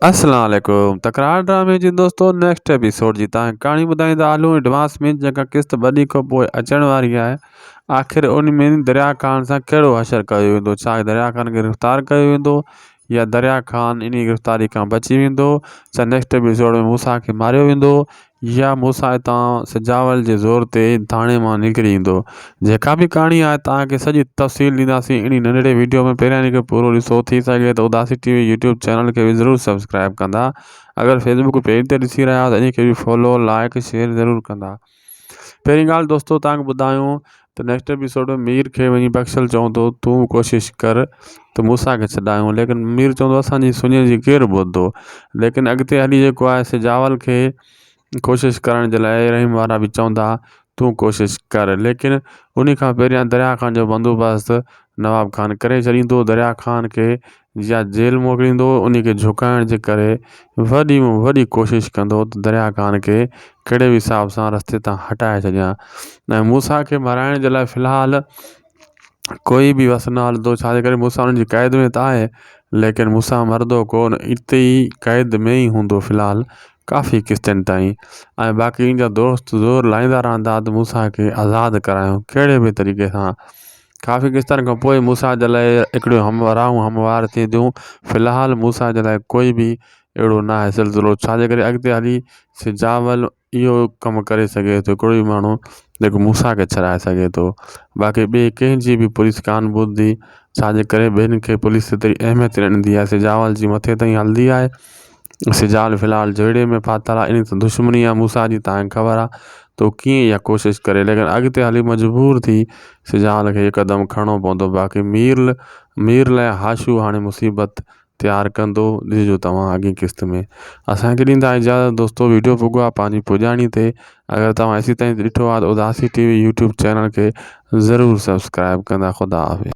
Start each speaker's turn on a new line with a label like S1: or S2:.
S1: اسلام عليڪم تڪرار ڊرامي جي دوستو نيڪسٽ ايپيسوڊ جي تان ڪهاڻي ٻڌائيندا هلون ايڊوانس ۾ جيڪا قسط ٻه ڏينهن کان پوء اچڻ واري آهي آخر ان ۾ دريا خان سان ڪهڙو حشر ڪيو ويندو ڇا دريا خان کي گرفتار ڪيو ويندو يا دريا خان انهي گرفتاري کان بچي ويندو ڇا نيڪسٽ ايپيسوڊ ۾ موسيٰ کي ماريو ويندو يا موسيٰ اتان سجاول جي زور تي ٿاڻي مان نڪري ايندو. جيڪا به ڪهاڻي آهي توهان کي سڄي تفصيل ڏينداسين انهي ننڍڙي وڊيو ۾ پهريان انهي کي پورو ڏسو ٿي سگهي ته اداسي ٽي وي يوٽيوب چينل کي به ضرور سبسڪرائب ڪندا اگر فيسبوڪ پيج تي ڏسي رهيا آهيو ته انهي کي به فالو لائڪ شيئر ضرور ڪندا. پهرين ڳالهه دوستو توهان کي ٻڌايون ته نيڪسٽ ايپيسوڊ ۾ مير کي وڃي بخشل چوندو تون ڪوشش ڪر ته موسيٰ کي ڇڏايون ليڪن مير چوندو اسانجي سڃي جي ڪير ٻڌندو ليڪن اڳتي هلي جيڪو آهي سجاول کي ڪوشش ڪرڻ جي لاء رحيم وارا به چوندا تون ڪوشش ڪر ليڪن ان کان پهريان دريا خان جو بندوبست نواب خان ڪري ڇڏيندو دريا خان کي يا جيل موڪليندو ان کي جهڪائڻ جي ڪري وڏي ۾ وڏي ڪوشش ڪندو ته دريا خان کي ڪهڙي به حساب سان رستي تان هٽائي ڇڏيان ۽ موسيٰ کي مارائڻ جي لاء في الحال ڪوئي به وس نه هلندو ڇا جي ڪري موسيٰ انهن جي قيد ۾ ته آهي ليڪن موسيٰ مرندو ڪونه اتي ئي قيد ۾ ئي هوندو في الحال ڪافي قسطن تائين ۽ باقي ان جا دوست زور لائيندا رهندا ته موسيٰ کي آزاد ڪرايون ڪهڙي به طريقي سان ڪافي قسطن کان پوء موسيٰ جي لاء هڪڙيون هم راهون هموار ٿينديون. في الحال موسيٰ جي لاء ڪوئي به اهڙو ناهي سلسلو ڇا جي ڪري اڳتي هلي سجاول اهو ڪم ڪري سگهي ٿو هڪڙو ئي ماڻهو جيڪو موسيٰ کي ڇڏائي سگهي ٿو باقي ٻئي ڪنهن جي به پوليس ڪانه ٻڌندي ڇا جي ڪري ٻين کي پوليس ايتري اهميت نه ڏيندي آهي سجاول جي مٿي تائين هلندي آهي سجال في الحال جهيڙي ۾ ڦاٿل آهي ان سان دشمني آهي موسيٰ جي تان کي خبر آهي ته هو ڪيئن اها ڪوشش ڪري ليڪن اڳتي هلي مجبور ٿي سجال کي قدم کڻڻو پوندو باقي مير مير لاء هاشو هاڻي مصيبت تيار ڪندو ڏسجو توهان اڳين قسط ۾ اسان کي ڏيندا اجازت دوستو ويڊيو پڳو آهي پنهنجي پڄاڻي تي اگر توهان ايسي تائين ڏٺو آهي ته اداسي ٽي وي يوٽيوب چينل کي ضرور سبسڪرائب ڪندا خدا حافظ.